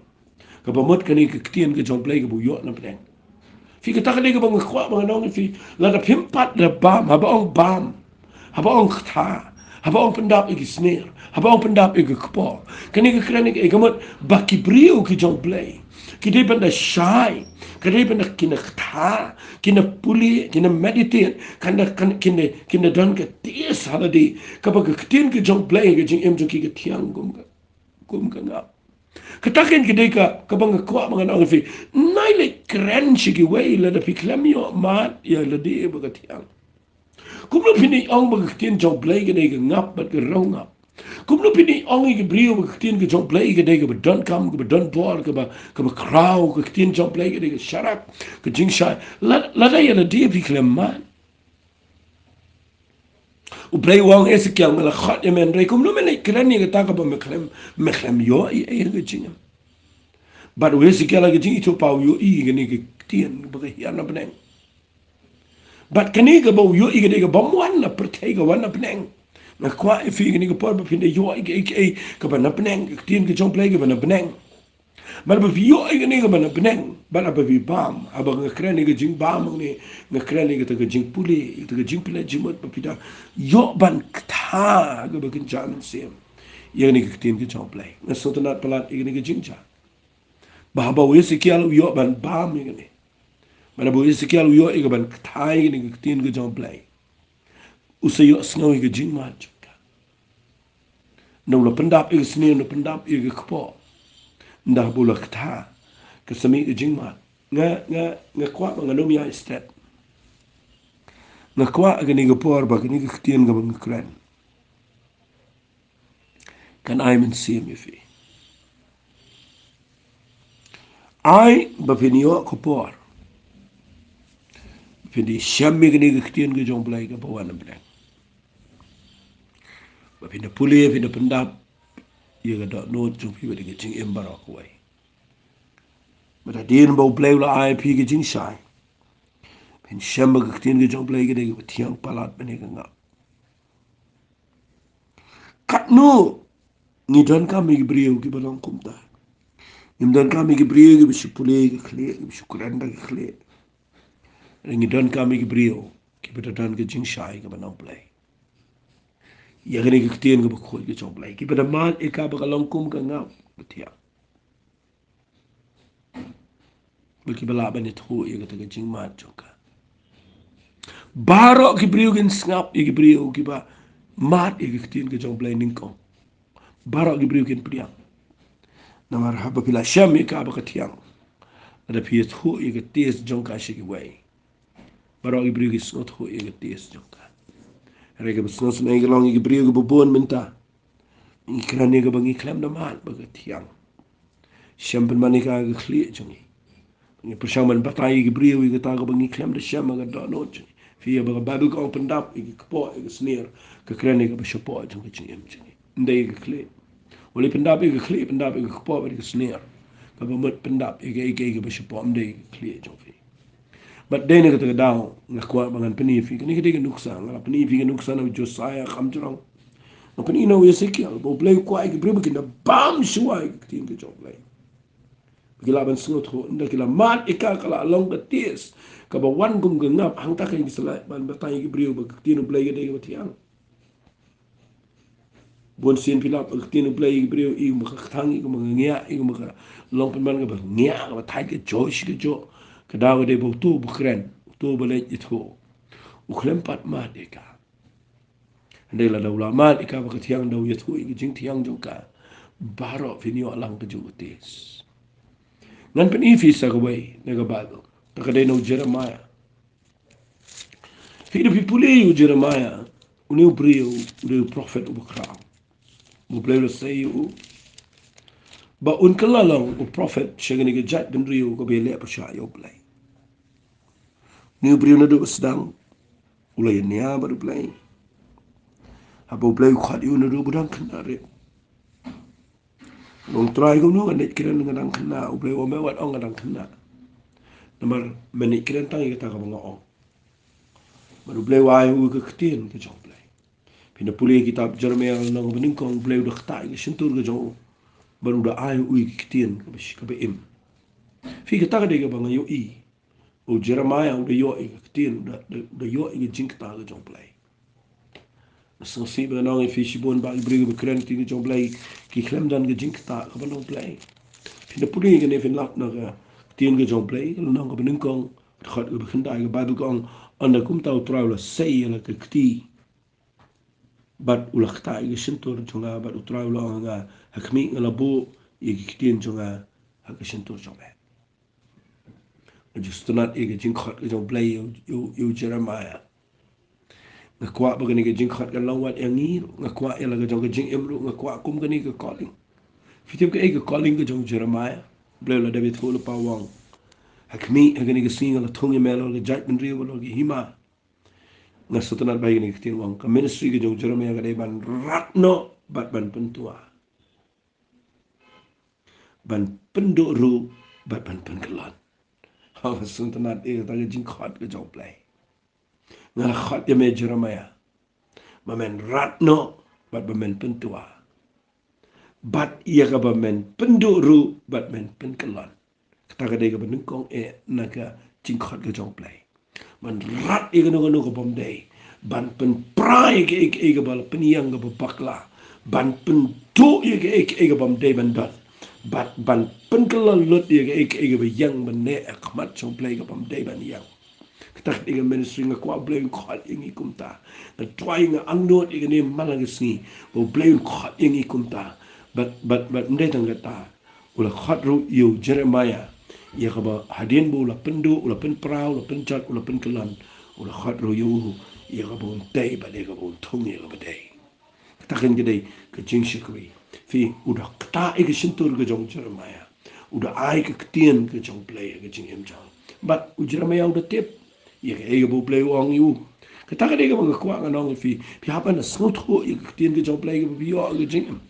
kaba mut kane ka ktien ka jong U Blei kaba u ïoh na bneng. Phi, kata ka dei kaba nga kwah ba ngan ong ïa phi, lada phim pat da bam, haba ong bam, haba ong kata, haba ong pyndap ïa ki snier, haba ong pyndap ïa ki kpoh, kane ka kren ïa ka, ka mut ba ki briew ki jong U Blei ki dei ban da shai, ka dei ban da kin da kata, kin da pule, kin da meditate, kan da, kan, kin da, kin da don ka taste ha lade, kaba ka ktien ka jong U Blei, ka jingim jong ki ka thiang kum ka, kum ka ngap. Kata kein ka dei ka, kaba nga kwah ba ngan ong ïa phi. Nai leit kren sha kiwei lada phi khlem ïoh mad ïa lade ba ka thiang. Kumno phin ong ba ka ktien jong U Blei ka dei ka ngap bad ka riewngap? Kumno phin ong ïa ki briew ba ka ktien ka jong U Blei ka dei kaba donkam, kaba donbor, kaba, kaba khraw, ka ktien jong U Blei ka dei ka sharak, ka jingshai? La, lada ïa lade phi khlem mad. U Blei u ong Esekiel, me la khot ïa me hynrei kumno me leit kren ïa kata kaba me khlem, me khlem ïoh ïa, ïa ka jingim. Bad u Esekiel ha ka jingithuhpaw u ïohi ïa kane ka ktien ba ka hiar na bneng. Bad kane kaba u ïohi ka dei ka bym wan na pyrthei, ka wan na bneng. Nga kwah ïa phi kane ka por ba phin da ïoh ïa ka, ïa ka, ïa kaba na bneng, ka ktien ka jong U Blei kaba na bneng. Bad ba phi ïoh ïa kane kaba na bneng, bad haba phi bam, haba nga kren ïa ka jingbam hangne, nga kren ïa kata ka jingpule, ïa kata ka jingpule jingmut, ba phi da ïoh ban kta kaba kynja mynsiem ïa kane ka ktien ka jong U Blei. Nga sngewtynnat palat ïa kane ka jingjia, ba haba u Esekiel u ïoh ban bam ïa kane, bad haba u Esekiel u ïoh ïa ka ban kta ïa kane ka ktien ka jong U Blei, u sa ïohsngew ïa ka jingmad jong ka. Nda u la pyndap ïa ka snier, nda u pyndap ïa ka kpoh, nda haba u la kta, ka sa mih ka jingmad. Nga, nga, nga kwah ba ngan ym ïaid stet. Nga kwah ha kane ka por ba kane ka ktien kaba nga kren kan ai mynsiem ïa phi. Ai ba phin ïoh ka por ba phin da shem ïa kane ka ktien ka jong U Blei kaba wan na bneng, ba phin da pule, phin da pyndap ïa ka dohnud jong phi bad ïa ka jingim baroh kawei. Bad hadien ba U Blei u la ai ïa phi ka jingshai, phin shem ba ka ktien ka jong U Blei ka dei kaba thiang palat ban ïa ka ngap. Katno ngi donkam ïa ki briew kiba long kumta. Ngim donkam ïa ki briew kiba shu pule ïa ki khlieh, kiba shu kren da ki khlieh. Ngi donkam ïa ki briew kiba da don ka jingshai kaba na U Blei, ïa kane ka ktien kaba khuid ka jong U Blei, kiba da mad ïa ka ba ka long kum ka ngap ka thiang, ba kiba lah ban ïathuh ïa kata ka jingmad jong ka. Baroh ki briew kin sngap ïa ki briew kiba mad ïa ka ktien ka jong U Blei nyngkong. Baroh ki briew kin pdiang. Namar haba phi la shem ïa ka ba ka thiang, lada phi ïathuh ïa ka taste jong ka sha kiwei, baroh ki briew ki sngewthuh ïa ka taste jong ka. Hynrei kaba sngewsynei ka long ïa ki briew kiba bun mynta, ngi kren ïa kaba ngi khlem da mad ba ka thiang. Shem pynban ïa ka ha ka khlieh jong ngi. Ngi pyrshang ban batai ïa ki briew ïa kata kaba ngi khlem da shem ha ka dohnud jong ngi. Phi, ïa ba ka Baibl ka ong pyndap ïa ki kpoh, ïa ki snier, ka kren ïa kaba shapoh jong ka jingim jong ngi, ym dei ïa ka khlieh. Wat la pyndap ïa ka khlieh, pyndap ïa ka kpoh bad ïa ka snier, kaba mut pyndap ïa ka, ïa ka, ïa kaba shapoh, ym dei ïa ka khlieh jong phi. Bad dei na kata ka daw nga kwah ba ngan pyni ïa phi, kane ka dei ka nuksa, nga la pyni ïa phi ka nuksa na u Josiah Khamjrong. Nga pyni na u Esekiel ba U Blei u kwah ïa ki briew ba kin da bam shuwa ïa ka ktien ka jong U Blei, ba ki lah ban sngewthuh. Ynda ki la mad ïa ka, ka la long ka taste kaba wan kum ka ngap, hangta ka ngi sa lah ban batai ïa ki briew ba ka ktien U Blei ka dei kaba thiang. Bun sien phi lap ba ka ktien U Blei, ïa ki briew, ïa ka ba ka kthang, ïa ka ba ka ngiah, ïa ka ba ka long pynban kaba ngiah, kaba thait, ka joh shi ka joh. Ka daw ka dei ba uto uba kren, uto uba leit ïathuh, u khlem pat mad ïa ka. Hynrei lada u la mad ïa ka ba ka thiang, da u ïathuh ïa ka jingthiang jong ka, baroh phin ïoh lang kajuh ka taste. Ngan pyni ïa phi sa kawei na ka Baibl, kata ka dei na u Jeremiah. Phi, da phi pule ïa u Jeremiah, une u briew u dei u prophet uba khraw. U Blei u la sei ïa u ba un kylla long u prophet sha kane ka jaitbynriew kaba ïaleh pyrshah ïa U Blei. Une u briew naduh ba sdang u la ïania bad U Blei. Haba U Blei u khot ïa u naduh ba u dang khynnah rit, u ong, Trai, kumno ngan leit kren, nga dang khynnah? U Blei u ong, me wat ong nga dang khynnah, namar men leit kren tang ïa kata kaba nga ong. Bad U Blei u ai ïa u ka ktien ka jong U Blei. Phin da pule ïa kitab Jeremiah lynnong kaba nyngkong, U Blei u da ktah ïa ka shyntur ka jong u. Bad u da ai ïa u ïa ka ktien kaba shi-, kaba im. Phi, kata ka dei kaba nga ïohi. U Jeremiah u da ïoh ïa ka ktien, u da, da, u da ïoh ïa ka jingkata ka jong U Blei. Nga sngewsih ba nga ong ïa phi, shibun ba ki briew ba kren ktien ka jong U Blei ki khlem don ka jingkata kaba na U Blei. Phin da pule ïa kane, phin lap na ka ktien ka jong U Blei, ka lynnong kaba nyngkong, dkhot kaba khyndai, ka Baibl ka ong, ynda kumta U Trai u la sei ïa la ka kti bad u la kta ïa ka shyntur jong nga, bad U Trai u la ong ha nga, ha khmih, nga la buh ïa ki ktien jong nga ha ka shyntur jong me. Nga ju sngewtynnat ïa ka jingkhot ka jong U Blei ïa u, ïa u, ïa u Jeremiah. Nga kwah ba kane ka jingkhot kan long wat ïa ngi ruh, nga kwah ïa la ka jong ka jingim ruh, nga kwah kum kane ka calling. Phi tip kaei ka calling ka jong u Jeremiah? U Blei u la dep ïathuh lypa, u ong, ha khmih, ha kane ka sngi nga la thung ïa me halor ka jaitbynriew bad halor ka hima. Nga sngewtynnat ba ïa kane ka ktien, u ong, ka ministry ka jong u Jeremiah ka dei ban rat noh bad ban pyntwa, ban pynduh ruh bad ban pynkyllon. Nga sngewtynnat ïa kata ka jingkhot ka jong U Blei. Nga la khot ïa me Jeremiah ba men rat noh bad ba men pyntwa, bad ïa kaba men pynduh ruh bad men pynkyllon. Kata ka dei kaba nyngkong eh na ka jingkhot ka jong U Blei. Ban rat ïa kano kano ka bym dei. Ban pynpra ïa kaei kaei kaba la pynïeng kaba bakla. Ban pynduh ïa kaei kaei ka bym dei ban don. Bad ban pynkyllon lut ïa kaei kaei kaba ïeng ban neh ha khmat jong U Blei ka bym dei ban ïeng. Kata ka dei ka ministry. Nga kwah U Blei un khot ïa ngi kumta. Nga duwai, nga angnud ïa kane man la ka sngi ba U Blei un khot ïa ngi kumta. Bad, bad, bad ym dei tang kata, u la khot ruh ïa u Jeremiah ïa kaba hadien ba u la pynduh, u la pynpra, u la pynjot, u la pynkyllon, u la khot ruh ïa u ïa kaba un tei bad ïa kaba un thung ïa kaba dei. Kata kan ka dei ka jingshakri. Phi, u da kta ïa ka shyntur ka jong u Jeremiah. U da ai ka ktien ka jong U Blei ha ka jingim jong u. Bad u Jeremiah u da tip ïa kaei kaba U Blei u ong ïa u. Kata ka dei kaba nga kwah ngan ong ïa phi. Phi hap ban da sngewthuh ïa ka ktien ka jong U Blei kaba phi ïoh ha ka jingim.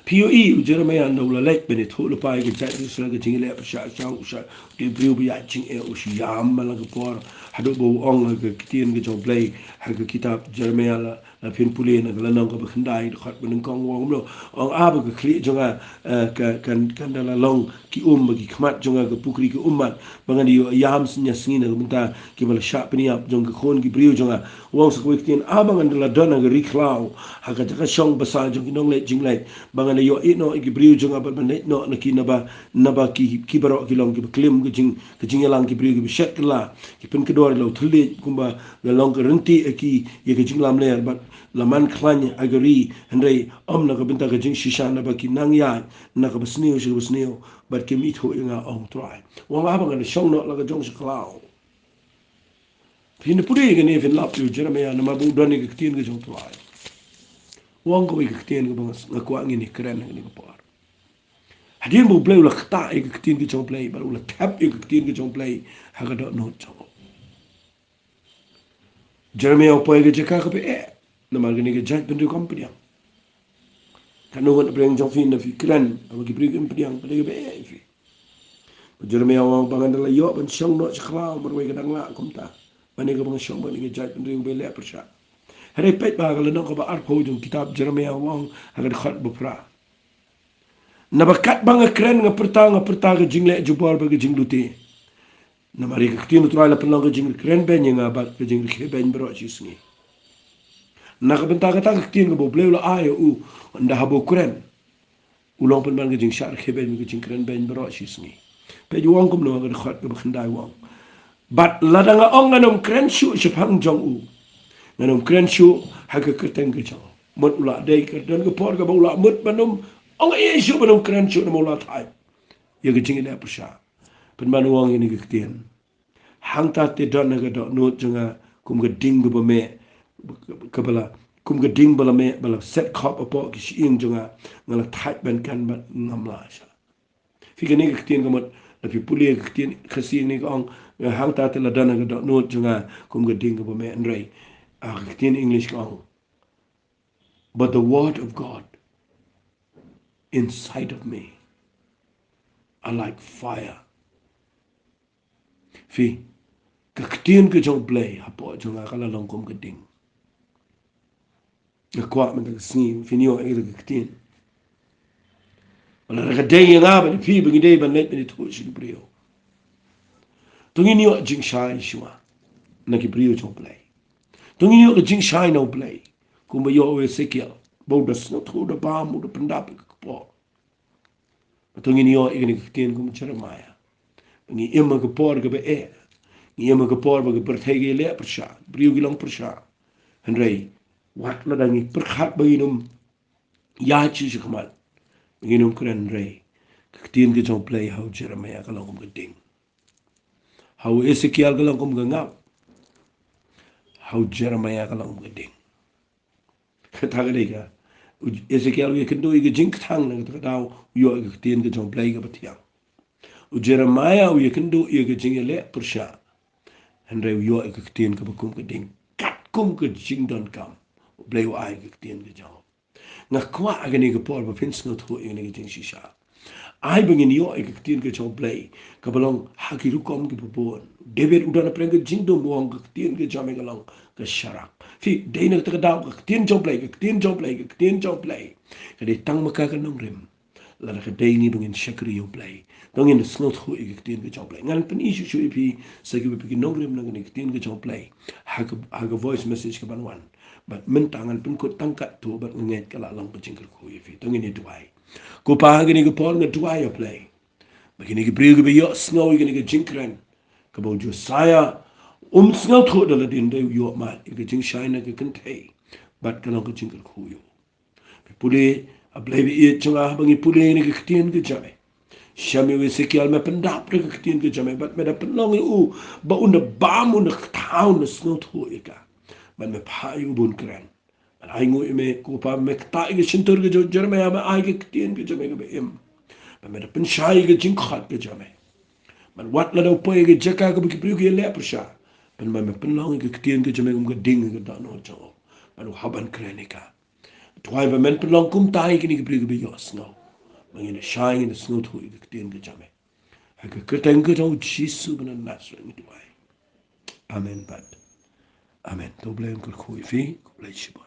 Phi ïohi, u Jeremiah ynda u la leit ban ïathuh lypa ïa ka jaitbynriew Israel ka jingïaleh pyrshah sha u, sha u, u briew ba ïaid jingeh, u shu ïam man la ka por, haduh ba u ong ha ka ktien ka jong U Blei ha ka kitab Jeremiah, la, la phin pule na ka lynnong kaba khyndai, dkhot ba nyngkong, u ong kumno? U ong, ah, ba ka khlieh jong nga, eh, ka, kan, kan da la long ki um, ba ki khmat jong nga ka pukri ki ummat, ba ngan da ïoh ïam sngi na sngi na ka bynta kiba la shah pynïap jong ka khun ki briew jong nga. U ong sa kawei ka ktien, ah, ba ngan da la don ha ka ri khlaw, ha ka jaka shong basa jong ki nongleit jingleit, ba ngan da ïoh ïehnoh ïa ki briew jong nga bad ban leit noh na ki, naba, naba ki, ki baroh ki long kiba klim ka jing, ka jingïalang, ki briew kiba shet kylla, ki pynkdor ïa la u thylliej, kumba la long ka ryntieh ha ki ïa ka jinglamler, bad la man khlaiñ ha ka ri, hynrei ym na ka bynta ka jingshisha, naba ki nang ïaid na kaba sniew sha kaba sniew, bad kim ithuh ïa nga, ong U Trai. U ong, ah, ba ngan da shong noh la ka jong sha khlaw. Phin da pule ïa kane, phin lap ïa u Jeremiah, namar ba u don ïa ka ktien ka jong U Trai. U ong kawei ka ktien kaba nga, nga kwah ngin ïa kren ha kane ka por. Hadien ba U Blei u la kta ïa ka ktien ka jong U Blei, bad u la thep ïa ka ktien ka jong U Blei ha ka dohnud jong u, Jeremiah u poi ha ka jaka kaba eh. Namar kane ka jaitbynriew kam pdiang. Katno ngut na pdeng jong phi, ynda phi kren haba ki briew kim pdiang, ka dei kaba eh ïa phi. Bad Jeremiah u ong, ba ngan da la ïoh ban shong noh sha khlaw marwei ka dang lah kumta, ban ïa kaba nga shong bad kane ka jaitbynriew ba ïaleh pyrshah. Hynrei peit bha ha ka lynnong kaba arphew jong kitab Jeremiah, u ong ha ka dkhot ba phra, naba katba nga kren, nga pyrta, nga pyrta ka jingleh jubor bad ka jinglute. Namar ïa ka ktien U Trai la pynlong ka jingkren beiñ ïa nga bad ka jingrakhe beiñ baroh shi sngi. Na ka bynta kata ka ktien kaba U Blei u la ai ïa u, ynda haba u kren, u long pynban ka jingshah rakhe beiñ, ka jingkren beiñ baroh shi sngi. Peit u ong kumno ha ka dkhot kaba khyndai, u ong, bad lada nga ong, ngan ym kren shuh shaphang jong u, ngan ym kren shuh ha ka kyrteng ka jong u. Mut u la dei ka don ka por kaba u la mut ban ym ong ei ei shuh, ban ym kren shuh, namar u la thait ïa ka jingïaleh pyrshah. Pynban u ong ïa kane ka ktien, hangta te don ha ka dohnud jong nga kum ka ding kaba meh, kaba la, kum ka ding ba la meh, ba la set khop hapoh ki shyieng jong nga, nga la thait ban kan bad ngam lah shuh. Phi, kane ka ktien ka mut, lada phi pule ka ktien Khasi kane ka ong, hangta te la don ha ka dohnud jong nga kum ka ding kaba meh, hynrei ha ka ktien English ka ong, but the word of God inside of me are like fire. Phi, ka ktien ka jong U Blei hapoh jong nga ka la long kum ka ding. Nga kwah mynta ka sngi phin ïoh ïa ka ktien. Bad lada ka dei ïa nga bad ïa phi ba ngi dei ban leit ban ïathuh sha ki briew, to ngin ïoh jingshai shuwa na ki briew jong U Blei. To ngin ïoh ka jingshai na U Blei kumba ïoh u Esekiel, ba u da sngewthuh, u da bam, u da pyndap ïa ka kpoh. Bad to ngin ïoh ïa kane ka ktien kum u Jeremaïah, ba ngi im ha ka por kaba eh, ngi im ha ka por ba ka pyrthei ka ïaleh pyrshah, briew ki long pyrshah. Hynrei wat lada ngi pyrkhat ba ngin ym ïaid sha khmat, ba ngin ym kren, hynrei ka ktien ka jong U Blei ha u Jeremaïah ka long kum ka ding, ha u Esekiel ka long kum ka ngap, ha u Jeremaïah ka long kum ka ding. Kata ka dei ka, u Esekiel u ïakynduh ïa ka jingkthang, na kata ka daw u ïoh ïa ka ktien ka jong U Blei kaba thiang. U Jeremaïah u ïakynduh ïa ka jingïaleh pyrshah, hynrei u ïoh ïa ka ktien kaba kum ka ding. Katkum ka jingdonkam, U Blei u ai ka ktien ka jong u. Nga kwah ha kane ka por ba phin sngewthuh ïa kane ka jingshisha. Ai ba ngin ïoh ïa ka ktien ka jong U Blei kaba long ha ki rukom kiba bun. David u don ha pdeng ka jingdum, u ong, ka ktien ka jong me ka long ka sharak. Phi, dei na kata ka daw ka ktien jong U Blei, ka ktien jong U Blei, ka ktien jong U Blei ka dei tang ma ka ka nongrim. Lada ka dei ngi ba ngin shakri ïa U Blei, to ngin sngewthuh ïa ka ktien ka jong U Blei. Ngan pyni shuh shuh ïa phi sa kiba phi ki nongrim na kane ka ktien ka jong U Blei ha ka, ha ka voice message kaban wan. Bad mynta ngan pynkut tang katto bad nga ngeit ka la long ka jingkyrkhu ïa phi. To ngin ïa duwai. Ko Pa, ha kane ka por nga duwai, ïa U Blei, ba kine ki briew kiba ïohsngew ïa kane ka jingkren kaba u Josiah um sngewthuh da lade, hynrei u ïoh mad ïa ka jingshai na ka kynthei bad ka long ka jingkyrkhu ïa u. Phi pule, A Blei ba ïeit jong nga, ba ngi pule ïa kane ka ktien ka jong me. Sha me, u Esekiel, me pyndap da ka ktien ka jong me bad me da pynlong ïa u ba un da bam, un da ktah, un da sngewthuh ïa ka. Bad me phah ïa u ba un kren. Bad ainguh ïa me ko Pa, me ktah ïa ka shyntur ka jong u Jeremaïah, me ai ka ktien ka jong me kaba im. Bad me da pynshai ïa ka jingkhot ka jong me. Bad wat lada u poi ha ka jaka kaba ki briew ki ïaleh pyrshah, bad me, me pynlong ïa ka ktien ka jong me kum ka ding ha ka dohnud jong u, bad u hap ban kren ïa ka. Duwai ba men pynlong kumta ïa kine ki briew kiba ïohsngew, ba ngin da shai, ngin da sngewthuh ïa ka ktien ka jong me. Ha ka kyrteng ka jong u Jisu ba na Nasareth ngi duwai. Amen bad amen. To U Blei un kyrkhu ïa phi. Khublei shibun.